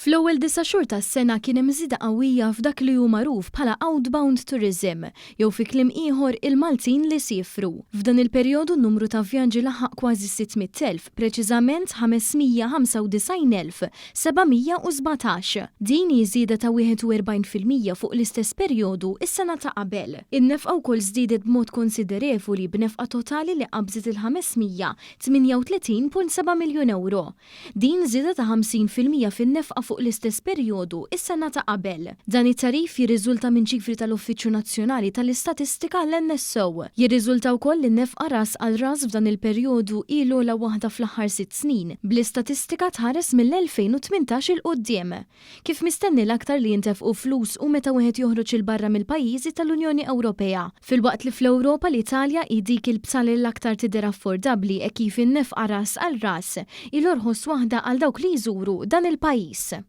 Fl-ewwel disa' xhur tas-sena kien hemm żieda qawwija f'dak li hu magħruf bħala outbound tourism, jew fi kliem ieħor il-Maltin li siefru. F'dan il-perjodu n-numru ta' vjaġġi laħaq kważi 600,000, preċiżament 595,717. Din hi żieda ta' 41% fuq l-istess perjodu s-sena ta' qabel. In-nefqa wkoll żdiedet b'mod konsiderevoli b'nefqa totali li qabżet il-538.7 miljun ewro. Din żieda ta' 50% fin-nefqa fuq l-istess perjodu s-sena ta' qabel. Dan it-tagħrif jirriżulta minn ċifri tal-Uffiċċju Nazzjonali tal-Istatistika, l-NSO. Jirriżulta wkoll li n-nefqa ras għal ras f'dan il-perjodu hi l-ogħla waħda fl-aħħar sitt snin, bl-istatistika tħares mill-2018 'il quddiem. Kif mistenni l-aktar li jintefqu flus hu meta wieħed joħroġ 'il barra mill-pajjiżi tal-Unjoni Ewropea. Filwaqt li fl-Ewropa l-Italja hi dik il-bsal li l-aktar tidher affordabbli hekk kif in-nefqa ras għal ras hi l-orħos waħda għal dawk li jżuru dan il-pajjiż.